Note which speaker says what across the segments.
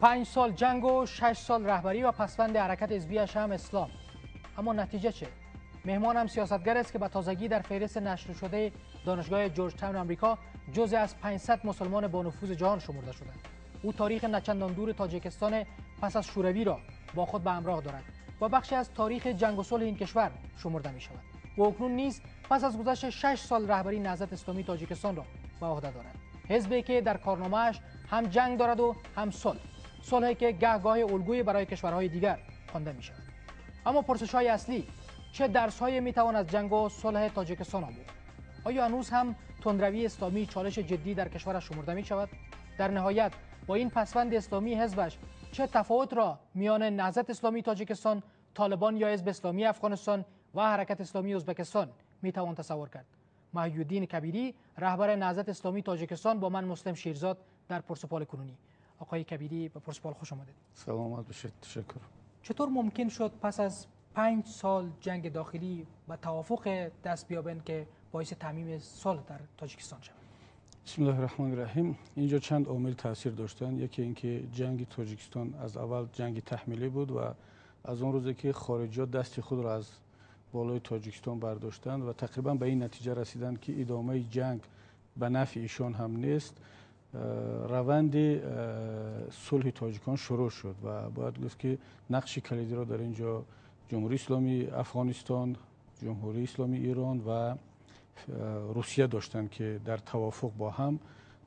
Speaker 1: 5 сол ҷанг و 6 сол رهبری و پسوند حرکت حزبیش هم اسلام، اما نتیجه چه؟ مهمانم سیاستگر است که به تازگی در فهرست نشر شده دانشگاه جورج تاون آمریکا جزء از 500 مسلمان با نفوذ جهان شمرده شدند. او تاریخ نچندان دور تاجیکستان پس از شوروی را با خود به همراه دارد و بخشی از تاریخ جنگ و صلح این کشور شمرده می شود و اکنون نیز پس از گذشت 6 سال رهبری نهضت اسلامی تاجیکستان را به عهده دارد، حزبی که در کارنامه‌اش هم جنگ دارد و هم صلح، صلحی که گهگاه الگوی برای کشورهای دیگر خوانده می شود. اما پرسش های اصلی: چه درس های می توان از جنگ و صلح تاجیکستان آموخت؟ آیا هنوز هم تندروی اسلامی چالش جدی در کشورش شمرده می شود؟ در نهایت با این پسوند اسلامی حزبش چه تفاوت را میان نهضت اسلامی تاجیکستان، طالبان یا حزب اسلامی افغانستان و حرکت اسلامی ازبکستان می توان تصور کرد؟ محی‌الدین کبیری، رهبر نهضت اسلامی تاجیکستان، با من مسلم شیرزاد در پرس‌وپال کنونی. آقای کبیری، به پرس‌وپال خوش آمدید.
Speaker 2: سلامت باشید، تشکر.
Speaker 1: چطور ممکن شد پس از 5 سال جنگ داخلی به توافق دست بیابند که باعث تعمیم صلح در تاجیکستان شود؟
Speaker 2: بسم الله الرحمن الرحیم. اینجا چند عامل تاثیر داشتند. یکی اینکه جنگ تاجیکستان از اول جنگ تحمیلی بود و از آن روزی که خارجی دست خود را از بالای تاجیکستان برداشتند و تقریبا به این نتیجه رسیدند که ادامه جنگ به نفع ایشان هم نیست، روند صلح تاجیکان شروع شد و باید گفت که نقش کلیدی را در اینجا جمهوری اسلامی افغانستان، جمهوری اسلامی ایران و روسیه داشتند که در توافق با هم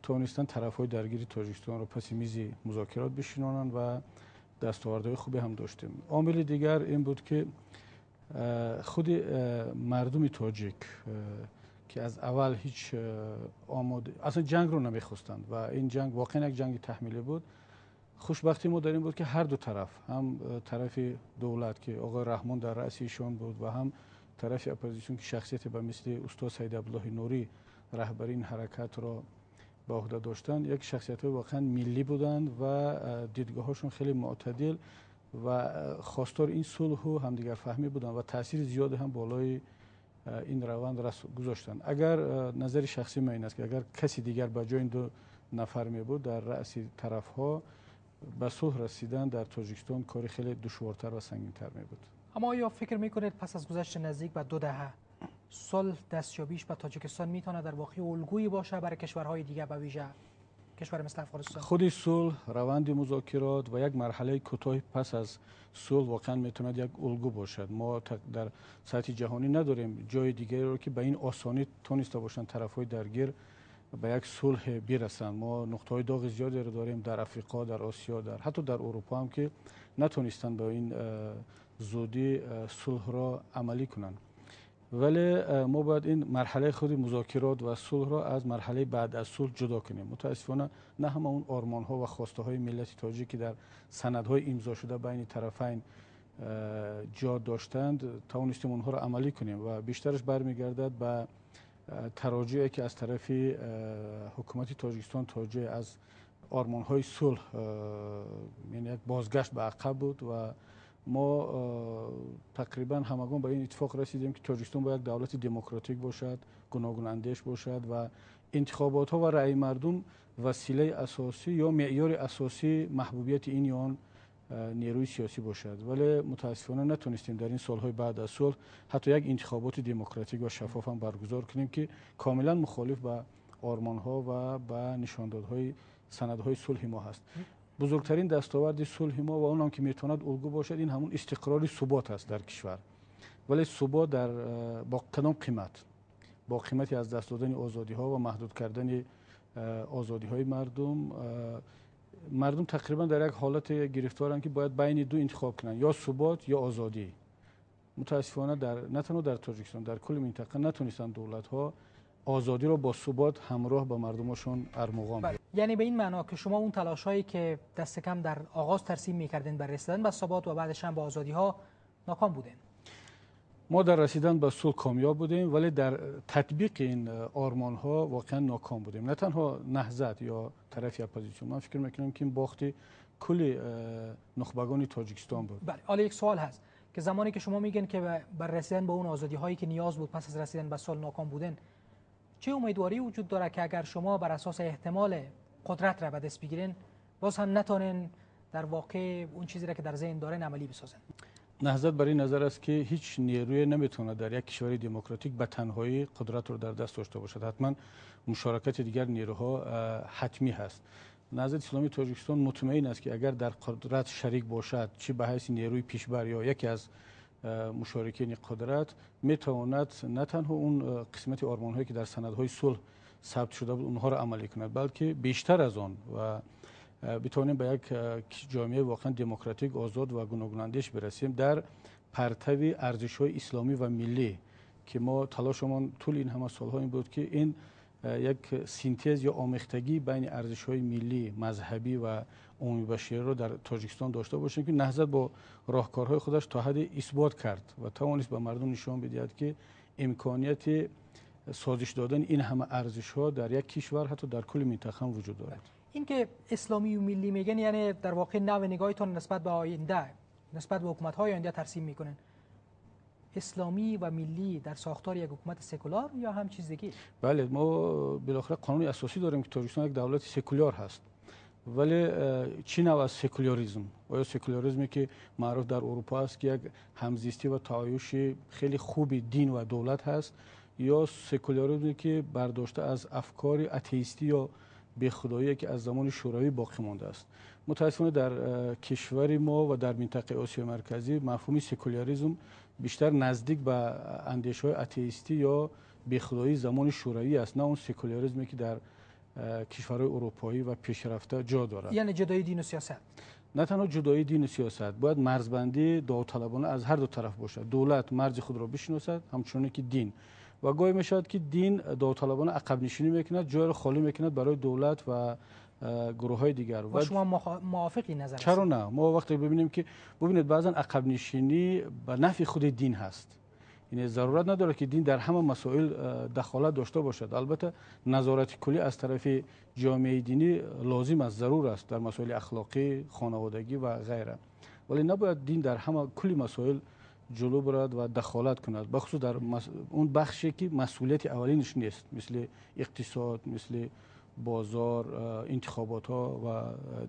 Speaker 2: توانستند طرف های درگیر تاجیکستان را پس میز مذاکرات بشینانند و دستاوردهای خوبی هم داشتیم. عامل دیگر این بود که خود مردم تاجیک که از اول هیچ آماده اصلا جنگ رو نمیخواستند و این جنگ واقعا یک جنگ تحمیلی بود. خوشبختی ما در این بود که هر دو طرف، هم طرف دولت که آقای رحمان در رأس ایشان بود و هم طرف اپوزیسیون که شخصیت به مثل استاد سید عبدالله نوری رهبری این حرکت را به عهده داشتند، یک شخصیت های واقعا ملی بودند و دیدگاهاشون خیلی معتدل و خواستار این صلح و همدیگر فهمی بودند و تاثیر زیادی هم بالای این روند گذاشتند. اگر نظر شخصی من این است که اگر کسی دیگر به جای این دو نفر می بود در رأس طرف ها، به صلح رسیدن در تاجیکستان کاری خیلی دشوارتر و سنگینتر می بود.
Speaker 1: اما آیا فکر میکنید پس از گذشت نزدیک به 2 دهه صلح دستیابیش به تاجیکستان میتونه در واقع الگویی باشه برای کشورهای دیگه، به ویژه کشور مثل افغانستان؟
Speaker 2: خودی صلح، روند مذاکرات و یک مرحله کوتاه پس از صلح واقعا میتواند یک الگو باشد. ما در سطح جهانی نداریم جای دیگری رو که به این آسانی تونسته باشند طرفهای درگیر به یک صلح برسند. ما نقطه های داغ زیادی رو داریم در افریقا، در آسیا، در حتی در اروپا هم که نتونستند به این زودی صلح را عملی کنند. ولی ما باید این مرحله خود مذاکرات و صلح را از مرحله بعد از صلح جدا کنیم. متاسفانه نه همه اون آرمان ها و خواسته های ملت تاجیک که در سندهای امضا شده بین طرفین جا داشتند، توانستیم اونها را عملی کنیم و بیشترش برمیگردد به تراجعی که از طرف حکومت تاجیکستان تا جای از آرمان های صلح، یعنی یک بازگشت به عقب بود و ما تقریبا همگان به این اتفاق رسیدیم که تاجیکستان باید یک دولت دموکراتیک باشد، گوناگون اندیش باشد و انتخابات ها و رأی مردم وسیله اساسی یا معیار اساسی محبوبیت این یا آن نیروی سیاسی باشد. ولی متاسفانه نتونستیم در این سالهای بعد از صلح حتی یک انتخابات دموکراتیک و شفاف هم برگزار کنیم که کاملا مخالف به آرمان ها و به نشاندادهای سندهای صلح ما هست. بزرگترین دستاورد صلح ما و اون هم که میتواند الگو باشد، این همون استقرار ثبات است در کشور. ولی ثبات در با کدام قیمت؟ با قیمتی از دست دادن آزادی ها و محدود کردن آزادی های مردم. مردم تقریبا در یک حالت گرفتارن که باید بین دو انتخاب کنن، یا ثبات یا آزادی. متاسفانه در نه تنها در تاجیکستان، در کل منطقه نتونستن دولت ها آزادی را با ثبات همراه با مردمشون ارمغان
Speaker 1: بله. یعنی به این معنا که شما اون تلاش هایی که دست کم در آغاز ترسیم میکردین بر رسیدن به ثبات و بعدش هم به آزادی ها ناکام بودین؟
Speaker 2: ما در رسیدن به صلح کامیاب بودیم، ولی در تطبیق این آرمان ها واقعا ناکام بودیم. نه تنها نهضت یا طرف اپوزیسیون، من فکر میکنم که این باخت کل نخبگان تاجیکستان بود.
Speaker 1: بله، حالا یک سوال هست که زمانی که شما میگن که بر رسیدن به اون آزادی هایی که نیاز بود پس از رسیدن به صلح ناکام بودن، چه امیدواری وجود داره که اگر شما بر اساس احتمال قدرت را به دست بگیرین، باز هم نتونین در واقع اون چیزی را که در ذهن دارن عملی بسازن؟
Speaker 2: نهضت بر این نظر است که هیچ نیروی نمیتواند در یک کشور دموکراتیک به تنهایی قدرت رو در دست داشته باشد. حتما مشارکت دیگر نیروها حتمی هست. نهضت اسلامی تاجیکستان مطمئن است که اگر در قدرت شریک باشد، چه به حیث نیروی پیشبر یا یکی از مشارکین قدرت، میتواند نه تنها اون قسمت آرمان‌هایی که در سندهای صلح ثبت شده بود اونها را عملی کند، بلکه بیشتر از آن و بتوانیم به یک جامعه واقعا دموکراتیک، آزاد و گوناگون‌اندیش برسیم در پرتو ارزش‌های اسلامی و ملی که ما تلاشمان طول این همه سالها این بود که این یک سینتز یا آمیختگی بین ارزش‌های ملی، مذهبی و عمومی بشری را در تاجیکستان داشته باشیم که نهضت با راهکارهای خودش تا حد اثبات کرد و توانست به مردم نشان بدهد که امکانیت سازش دادن این همه ارزش‌ها در یک کشور، حتی در کل منطقه هم وجود دارد.
Speaker 1: این که اسلامی و ملی میگن، یعنی در واقع نوع نگاهتون نسبت به آینده، نسبت به حکومت‌های آینده ترسیم میکنن. اسلامی و ملی در ساختار یک حکومت سکولار یا هم چیز دیگه؟
Speaker 2: بله، ما بالاخره قانون اساسی داریم که تاجیکستان یک دولت سکولار هست، ولی چی نوع از سکولاریسم؟ آیا سکولاریسمی که معروف در اروپا است که یک همزیستی و تعایش خیلی خوبی دین و دولت هست، یا سکولاریسمی که برداشته از افکار اتئیستی یا بیخدایی که از زمان شوروی باقی مانده است؟ متاسفانه در کشور ما و در منطقه آسیا مرکزی مفهوم سکولاریسم بیشتر نزدیک به اندیشه‌های اتئیستی یا بیخدایی زمان شوروی است، نه اون سکولاریسمی که در کشورهای اروپایی و پیشرفته جا دارد.
Speaker 1: یعنی جدایی دین و سیاست؟
Speaker 2: نه تنها جدایی دین و سیاست، باید مرزبندی داوطلبانه از هر دو طرف باشد. دولت مرز خود را بشناسد همچنان که دین، و گاهی میشود که دین داوطلبانه عقب نشینی میکند، جای را خالی میکند برای دولت و گروه های دیگر.
Speaker 1: و شما موافقی نظر؟
Speaker 2: چرا نه؟ ما وقتی ببینیم که ببینید بعضا عقب نشینی به نفع خود دین هست، یعنی ضرورت نداره که دین در همه مسائل دخالت داشته باشد. البته نظارت کلی از طرف جامعه دینی لازم است، ضرور است در مسائل اخلاقی، خانوادگی و غیره، ولی نباید دین در همه کلی مسائل جلو برد و دخالت کند، بخصوص در اون بخشی که مسئولیت اولینش نیست، مثل اقتصاد، مثل بازار، انتخابات ها و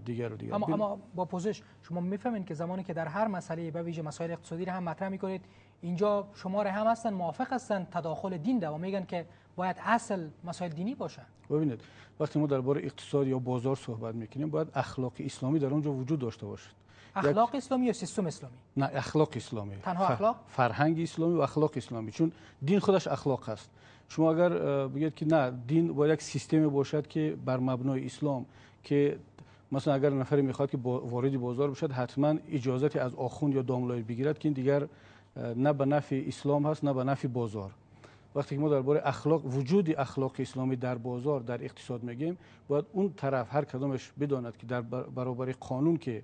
Speaker 2: دیگر و دیگر.
Speaker 1: اما با پوزش شما میفهمید که زمانی که در هر مسئله به ویژه مسائل اقتصادی رو هم مطرح میکنید، اینجا شما هم هستن موافق هستن تداخل دین ده و میگن که باید اصل مسائل دینی باشه.
Speaker 2: ببینید وقتی ما درباره اقتصاد یا بازار صحبت میکنیم، باید اخلاق اسلامی در اونجا وجود داشته باشد.
Speaker 1: اخلاق اسلامی یا سیستم اسلامی؟
Speaker 2: نه، اخلاق اسلامی.
Speaker 1: تنها اخلاق؟
Speaker 2: فرهنگ اسلامی و اخلاق اسلامی، چون دین خودش اخلاق است. شما اگر بگید که نه، دین باید یک سیستمی باشد که بر مبنای اسلام، که مثلا اگر نفری میخواد که وارد بازار بشد حتما اجازه از آخوند یا داملای بگیرد، که این دیگر نه به نفع اسلام هست نه به نفع بازار. وقتی که ما درباره اخلاق، وجود اخلاق اسلامی در بازار، در اقتصاد میگیم، باید اون طرف هر کدامش بداند که در برابر قانون که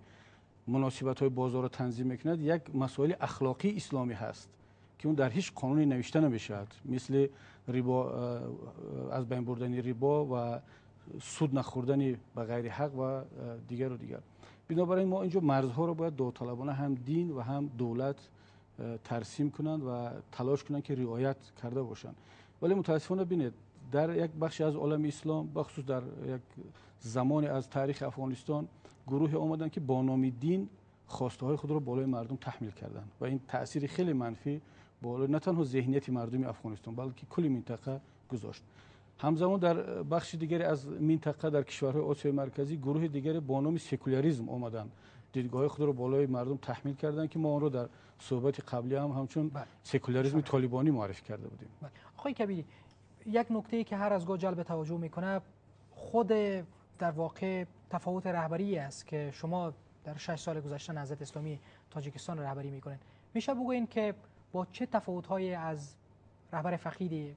Speaker 2: مناسبت های بازار رو تنظیم میکند، یک مسائل اخلاقی اسلامی هست که اون در هیچ قانونی نوشته نمیشود، مثل ربا، از بین بردن ربا و سود نخوردن به غیر حق و دیگر و دیگر. بنابراین ما اینجا مرزها رو باید داوطلبانه هم دین و هم دولت ترسیم کنند و تلاش کنند که رعایت کرده باشند. ولی متاسفانه ببینید در یک بخش از عالم اسلام، بخصوص در یک زمان از تاریخ افغانستان، گروه آمدند که با نام دین خواسته های خود را بالای مردم تحمیل کردند و این تاثیر خیلی منفی بالای نه تنها ذهنیت مردم افغانستان بلکه کل منطقه گذاشت. همزمان در بخش دیگری از منطقه، در کشورهای آسیای مرکزی، گروه دیگری با نام سکولاریسم آمدند، دیدگاه خود را بالای مردم تحمیل کردند که ما آن را در صحبت قبلی هم همچون سکولاریسم طالبانی معرفی کرده بودیم.
Speaker 1: آقای کبیری، یک نکته‌ای که هر از گاه جلب توجه میکنه خود در واقع تفاوت رهبری است که شما در 6 سال گذشته نهضت اسلامی تاجیکستان را رهبری میکنید. میشه بگویین که با چه تفاوت‌هایی از رهبر فقید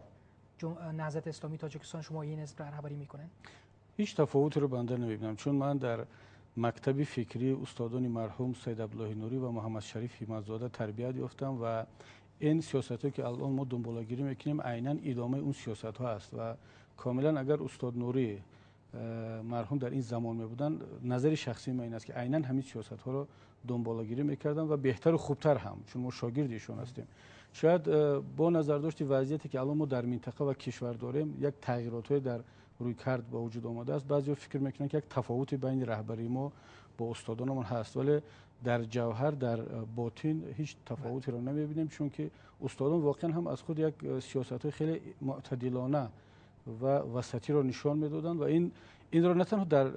Speaker 1: نهضت اسلامی تاجیکستان شما این حزب را رهبری میکنید؟
Speaker 2: هیچ تفاوتی رو بنده نمیبینم، چون من در مکتب فکری استادان مرحوم سید عبدالله نوری و محمد شریف همتزاده تربیت یافتم و این سیاست‌هایی که الان ما دنبالگیری میکنیم عیناً ادامه اون سیاست‌ها است و کاملا اگر استاد نوری مرحوم در این زمان می بودن، نظر شخصی من این است که عیناً همین سیاست‌ها رو دنبالگیری میکردن و بهتر و خوبتر هم، چون ما شاگرد ایشون هستیم. شاید با نظرداشت وضعیتی که الان ما در منطقه و کشور داریم، یک تغییرات‌های در رویکرد به وجود آمده است. بعضیا فکر میکنن که یک تفاوت بین رهبری ما با استادانمون هست، ولی در جوهر، در باطن هیچ تفاوتی رو نمیبینیم، چون که استادان واقعا هم از خود یک سیاست‌های خیلی معتدلانه و وسطی رو نشان میدادند و این رو نه تنها در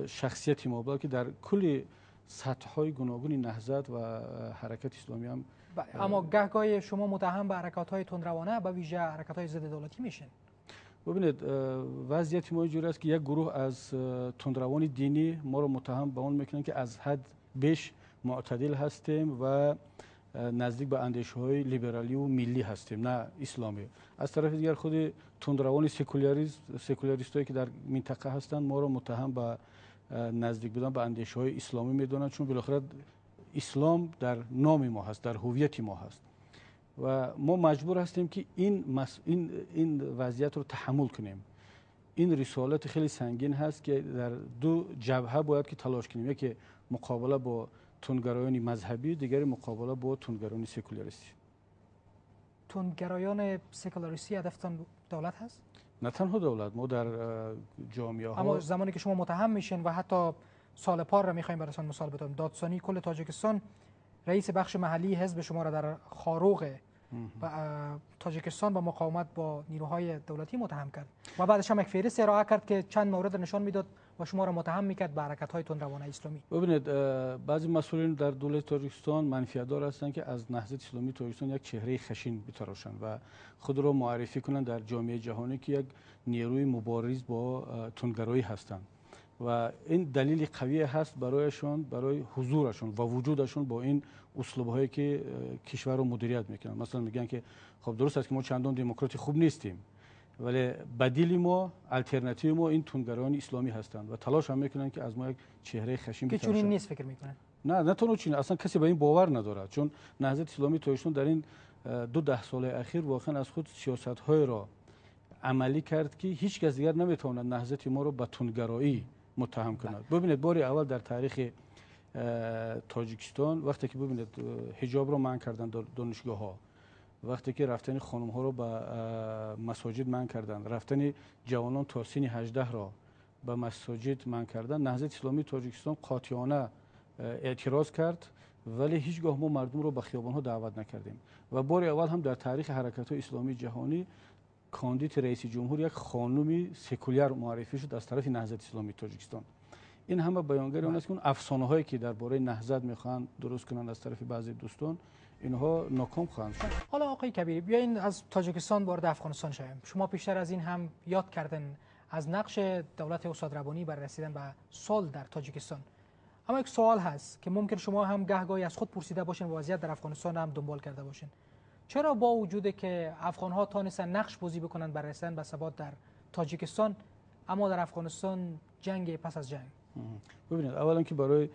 Speaker 2: شخصیت ما بلکه در کل سطح‌های گوناگون نهضت و حرکت اسلامی هم.
Speaker 1: اما گهگاهی شما متهم به حرکت‌های تندروانه، به ویژه حرکت‌های ضد دولتی میشین.
Speaker 2: ببینید، وضعیت ما اینجوری است که یک گروه از تندروان دینی ما رو متهم به اون میکنن که از حد بیش معتدل هستیم و نزدیک به اندیشه‌های لیبرالی و ملی هستیم، نه اسلامی. از طرف دیگر خود تندروان سکولاریستایی که در منطقه هستند ما رو متهم به نزدیک بودن به اندیشه‌های اسلامی میدونند، چون بالاخره اسلام در نام ما هست، در هویت ما هست و ما مجبور هستیم که این وضعیت رو تحمل کنیم. این رسالت خیلی سنگین هست که در دو جبهه باید که تلاش کنیم، یکی مقابله با تندگرایان مذهبی، دیگری مقابله با تندگرایان سکولاریستی.
Speaker 1: تندگرایان سکولاریستی هدفتان دولت هست؟
Speaker 2: نه تنها دولت، ما در جامعه ها.
Speaker 1: اما زمانی که شما متهم میشین و حتی سال پار را میخوایم براتون مثال بدم، دادسانی کل تاجیکستان رئیس بخش محلی حزب شما را در خاروغ و تاجیکستان با مقاومت با نیروهای دولتی متهم کرد و بعدش هم یک فهرست ارائه کرد که چند مورد نشان میداد و شما را متهم میکرد به حرکت‌های تندروانه اسلامی.
Speaker 2: ببینید، بعضی مسئولین در دولت تاجیکستان منفی‌دار هستند که از نهضت اسلامی تاجیکستان یک چهره خشن بتراشند و خود را معرفی کنند در جامعه جهانی که یک نیروی مبارز با تندگرایی هستند و این دلیل قوی هست برایشان، برای حضورشون و وجودشون با این اسلوب‌هایی که کشور رو مدیریت میکنن. مثلا میگن که خب درست است که ما چندان دموکرات خوب نیستیم، ولی بدیل ما، آلترناتیو ما این تندگرایان اسلامی هستند و تلاش هم میکنن که از ما یک چهره خشن
Speaker 1: که چنین نیست فکر میکنن.
Speaker 2: نه تنها چنین، اصلا کسی به این باور ندارد، چون نهضت اسلامی تاجیکستان در این 10 سال اخیر واقعا از خود سیاست‌های را عملی کرد که هیچ کس دیگر نمیتواند نهضت ما رو به تندگرایی متهم کند. ببینید، باری اول در تاریخ تاجیکستان وقتی که ببینید حجاب رو منع کردن در دانشگاه ها، وقتی که رفتن خانم ها رو به مساجد منع کردن، رفتن جوانان تا سن 18 را به مساجد منع کردن، نهضت اسلامی تاجیکستان قاطعانه اعتراض کرد، ولی هیچگاه ما مردم رو به خیابان ها دعوت نکردیم و بار اول هم در تاریخ حرکت های اسلامی جهانی کاندید رئیس جمهور یک خانم سکولار معرفی شد از طرف نهضت اسلامی تاجیکستان. این همه بیانگر آن است که اون افسانه هایی که درباره نهضت میخوان درست کنند از طرف بعضی دوستان، اینها ناکام خواهند شد.
Speaker 1: حالا آقای کبیری، بیاین از تاجیکستان وارد افغانستان شویم. شما پیشتر از این هم یاد کردن از نقش دولت استاد ربانی بر رسیدن به صلح در تاجیکستان. اما یک سوال هست که ممکن شما هم گهگاهی از خود پرسیده باشین و وضعیت در افغانستان هم دنبال کرده باشین. چرا با وجود که افغان‌ها تانستن نقش بازی بکنن بر رسیدن به ثبات در تاجیکستان، اما در افغانستان جنگ پس از جنگ؟
Speaker 2: ببینید، اولا که برای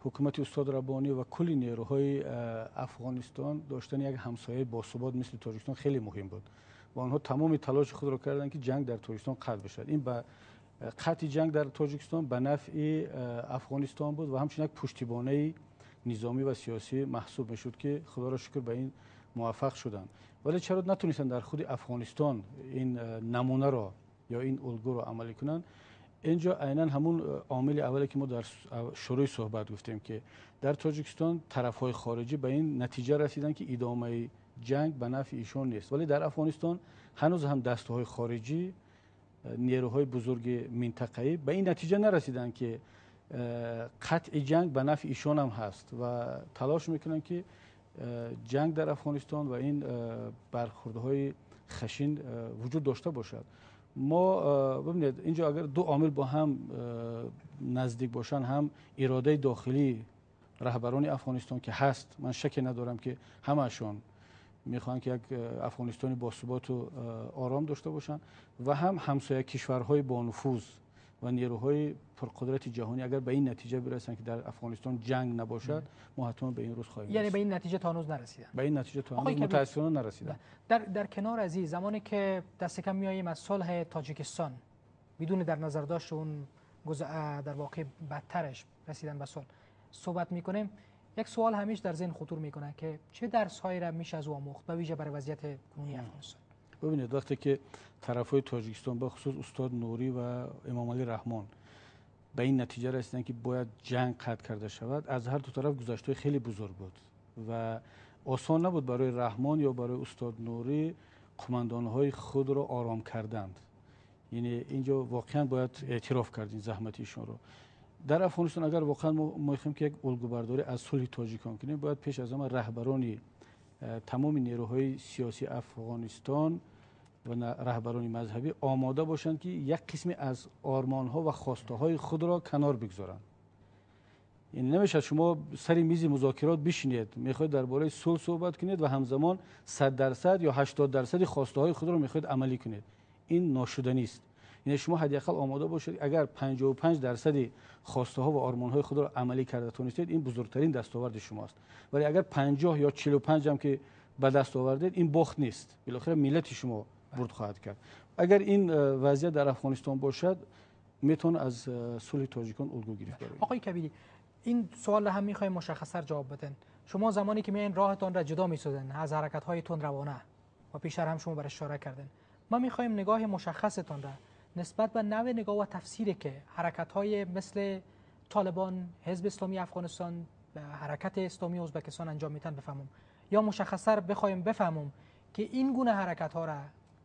Speaker 2: حکومت استاد ربانی و کل نیروهای افغانستان داشتن یک همسایه باثبات مثل تاجیکستان خیلی مهم بود و آنها تمام تلاش خود را کردند که جنگ در تاجیکستان قطع بشود. این به قطع جنگ در تاجیکستان به نفع افغانستان بود و همچنین یک پشتیبانه نظامی و سیاسی محسوب میشد که خدا را شکر به این موفق شدند. ولی چرا نتونستند در خود افغانستان این نمونه را یا این الگو را عملی کنند؟ اینجا عینا همون عامل اولی که ما در شروع صحبت گفتیم که در تاجیکستان طرف‌های خارجی به این نتیجه رسیدن که ادامه جنگ به نفع ایشان نیست، ولی در افغانستان هنوز هم دسته‌های خارجی، نیروهای بزرگ منطقه‌ای به این نتیجه نرسیدن که قطع جنگ به نفع ایشان هم هست و تلاش میکنن که جنگ در افغانستان و این برخوردهای خشن وجود داشته باشد. ما ببینید، اینجا اگر دو عامل با هم نزدیک باشن، هم اراده داخلی رهبران افغانستان که هست، من شکی ندارم که همشون میخوان که یک افغانستانی با ثبات و آرام داشته باشن، و هم همسایه کشورهای با نفوذ و نیروهای پرقدرت جهانی اگر به این نتیجه برسن که در افغانستان جنگ نباشد، ما حتما به این روز خواهیم
Speaker 1: رسید. یعنی به این نتیجه تا هنوز نرسیدن.
Speaker 2: به این نتیجه تا هنوز متاسفانه نرسیدن.
Speaker 1: در کنار از این، زمانی که دست کم میاییم از صلح تاجیکستان بدون در نظر داشت اون در واقع بدترش رسیدن به صلح صحبت میکنیم، یک سوال همیشه در ذهن خطور میکنه که چه درس هایی را میشه از او آموخت به ویژه برای وضعیت کنونی افغانستان؟
Speaker 2: ببینید، وقتی که طرف‌های تاجیکستان به خصوص استاد نوری و امام علی رحمان به این نتیجه رسیدن که باید جنگ قطع کرده شود، از هر دو طرف گذشته‌های خیلی بزرگ بود و آسان نبود برای رحمان یا برای استاد نوری قماندان‌های خود را آرام کردند. یعنی اینجا واقعا باید اعتراف کرد این زحمت ایشون رو. در افغانستان اگر واقعا ما می‌خوایم که یک الگوبرداری از صلح تاجیکان کنیم، باید پیش از همه رهبران تمام نیروهای سیاسی افغانستان و رهبران مذهبی آماده باشند که یک قسمی از آرمان‌ها و خواسته‌های خود را کنار بگذارند. یعنی نمیشه شما سر میز مذاکرات بشینید، میخواید درباره صلح صحبت کنید و همزمان 100% یا 80% خواسته‌های خود را میخواید عملی کنید. این ناشدنی است. یعنی شما حداقل آماده باشید اگر 55% خواسته ها و آرمان های خود را عملی کرده تونستید، این بزرگترین دستاورد شماست. ولی اگر 50 یا 45 هم که به دست آوردید، این باخت نیست. بالاخره ملت شما برد خواهد کرد. اگر این وضعیت در افغانستان باشد، میتون از صلح تاجیکان الگو گرفت.
Speaker 1: آقای کبیری، این سوال هم میخوایم مشخص‌تر جواب بدن. شما زمانی که میاین راهتان را جدا میسازن از حرکت های تندروانه و پیشتر هم شما برش اشاره کردن، ما میخوایم نگاه مشخصتان را نسبت به نوع نگاه و تفسیری که حرکت‌های مثل طالبان، حزب اسلامی افغانستان، حرکت اسلامی ازبکستان انجام میتن بفهمم، یا مشخص‌تر بخوایم بفهمم که این گونه حرکت‌ها را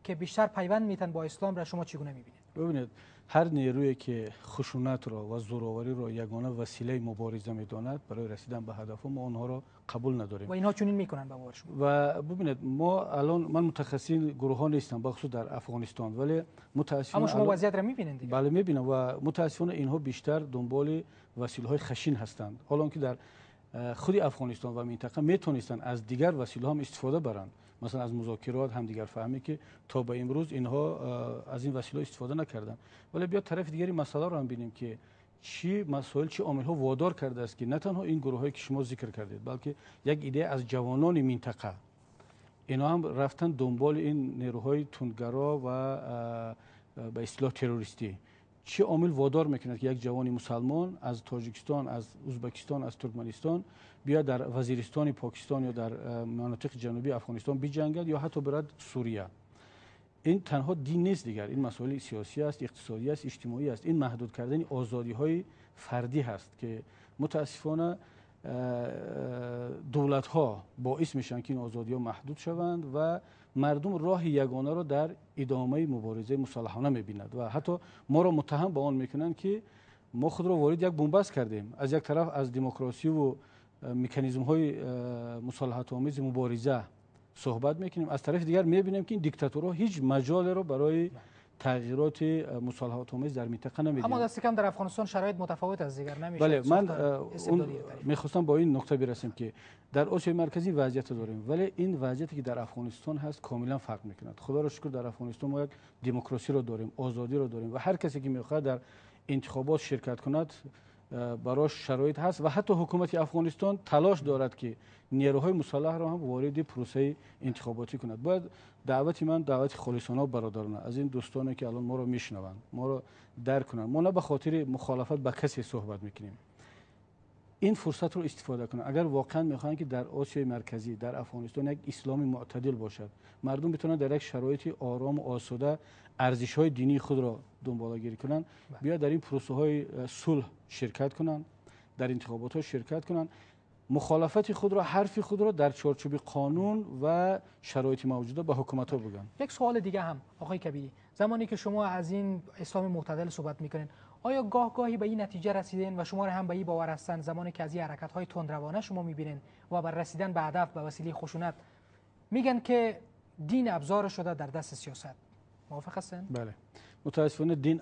Speaker 1: که بیشتر پیوند میتن با اسلام را شما چگونه میبینید؟
Speaker 2: ببینید، هر نیرویی که خشونت را و زورآوری را یگانه وسیله مبارزه میداند برای رسیدن به هدف، ما آنها را قبول نداریم
Speaker 1: و اینها چنین میکنن به باور شما.
Speaker 2: و ببینید، ما الان من متخصص گروه ها نیستم بخصوص در افغانستان، ولی متاسفانه
Speaker 1: اما شما وضعیت را میبینید دیگه.
Speaker 2: بله میبینم و متاسفانه اینها بیشتر دنبال وسیله های خشین هستند، حالا که در خود افغانستان و منطقه میتونستند از دیگر وسیله هم استفاده برند، مثلا از مذاکرات هم دیگر فهمی که تا به امروز اینها از این وسیله استفاده نکردن. ولی بیا طرف دیگری مسئله رو هم ببینیم که چی مسائل، چی عامل ها وادار کرده است که نه تنها این گروه هایی که شما ذکر کردید، بلکه یک ایده از جوانان منطقه اینا هم رفتن دنبال این نیروهای تندگرا و به اصطلاح تروریستی. چه عامل وادار میکند که یک جوان مسلمان از تاجیکستان، از ازبکستان، از ترکمنستان بیا در وزیرستان پاکستان یا در مناطق جنوبی افغانستان بجنگد یا حتی برد سوریه؟ این تنها دین نیست دیگر، این مسائل سیاسی است، اقتصادی است، اجتماعی است. این محدود کردن آزادی های فردی هست که متاسفانه دولت ها باعث میشن که این آزادی ها محدود شوند و مردم راه یگانه را در ادامه مبارزه مسلحانه میبیند و حتی ما را متهم به آن میکنند که ما خود را وارد یک بنبست کردیم. از یک طرف از دموکراسی و مکانیزم های مصالحت آمیز مبارزه صحبت میکنیم، از طرف دیگر میبینیم که این دیکتاتورها هیچ مجالی را برای تغییرات مصالحت آمیز در منطقه نمیدن.
Speaker 1: اما دست کم در افغانستان شرایط متفاوت از دیگر نمیشه.
Speaker 2: بله، من میخواستم با این نکته برسیم که در آسیای مرکزی وضعیت داریم، ولی این وضعیتی که در افغانستان هست کاملا فرق میکند. خدا را شکر در افغانستان ما یک دموکراسی را داریم، آزادی را داریم و هر کسی که میخواد در انتخابات شرکت کند براش شرایط هست و حتی حکومت افغانستان تلاش دارد که نیروهای مسلح را هم وارد پروسه انتخاباتی کند. باید دعوت من دعوت خالصانه برادرانه از این دوستانی که الان ما را میشنوند، ما را درک کنند، ما نه به خاطر مخالفت با کسی صحبت میکنیم، این فرصت رو استفاده کنند. اگر واقعا میخواهند که در آسیای مرکزی، در افغانستان یک اسلام معتدل باشد، مردم بتونن در یک شرایط آرام و آسوده ارزش‌های دینی خود را دنبالگیری کنند، بیا در این پروسه های صلح شرکت کنند، در انتخابات ها شرکت کنند، مخالفت خود را، حرف خود را در چارچوب قانون و شرایط موجوده به حکومت ها بگن.
Speaker 1: یک سوال دیگه هم آقای کبیری، زمانی که شما از این اسلام معتدل صحبت میکنین، آیا گاه گاهی به این نتیجه رسیدین و شما هم به این باور هستن زمانی که از این حرکت های تندروانه شما میبینین و بر رسیدن به هدف به وسیله خشونت میگن که دین ابزار شده در دست سیاست، موافق هستن؟
Speaker 2: بله، متاسفانه دین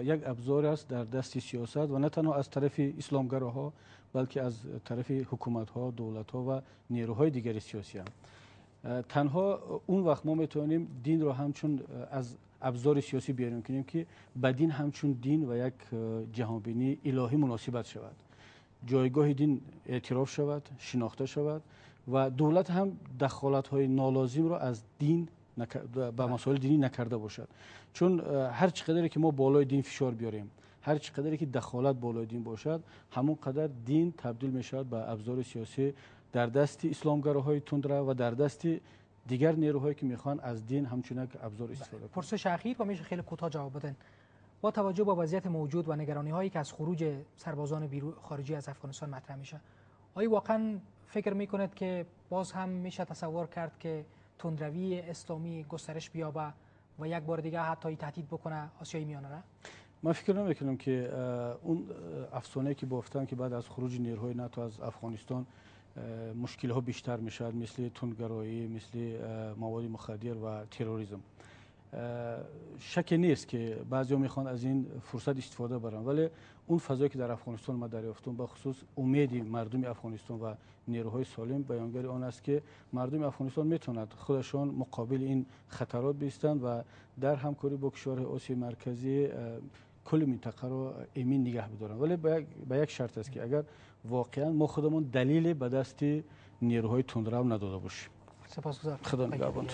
Speaker 2: یک ابزار است در دست سیاست و نه تنها از طرف اسلامگراها بلکه از طرف حکومت ها، دولت ها و نیروهای دیگر سیاسی هم. تنها اون وقت ما میتونیم دین رو همچون از ابزار سیاسی بیاریم کنیم که به دین همچون دین و یک جهانبینی الهی مناسبت شود، جایگاه دین اعتراف شود، شناخته شود و دولت هم دخالت های نالازم را از دین به مسائل دینی نکرده باشد. چون هر چقدری که ما بالای دین فشار بیاریم، هر چقدری که دخالت بالای دین باشد، همون قدر دین تبدیل می شود به ابزار سیاسی در دست اسلامگراهای تندرو و در دست دیگر نیروهایی که میخوان از دین همچون یک ابزار استفاده کنند.
Speaker 1: پرسش اخیر و میشه خیلی کوتاه جواب بدن. با توجه به وضعیت موجود و نگرانی هایی که از خروج سربازان خارجی از افغانستان مطرح میشه، آیا واقعا فکر میکنید که باز هم میشه تصور کرد که تندروی اسلامی گسترش بیابه و یک بار دیگه حتی تهدید بکنه آسیای میانه را؟
Speaker 2: من فکر نمیکنم که اون افسانه که بافتن که بعد از خروج نیروهای ناتو از افغانستان مشکل ها بیشتر میشود، مثل تندگرایی، مثل مواد مخدر و تروریسم، شکی نیست که بعضی میخوان از این فرصت استفاده برن، ولی اون فضایی که در افغانستان ما دریافتم، به خصوص امید مردم افغانستان و نیروهای سالم، بیانگر آن است که مردم افغانستان میتوند خودشان مقابل این خطرات بیستند و در همکاری با کشورهای آسیای مرکزی کل منطقه رو امین نگه بدارن. ولی به یک شرط است که اگر واقعا ما خودمون دلیل به دست نیروهای تندرو نداده باشیم.
Speaker 1: سپاسگزارم.
Speaker 2: خدا نگهبان.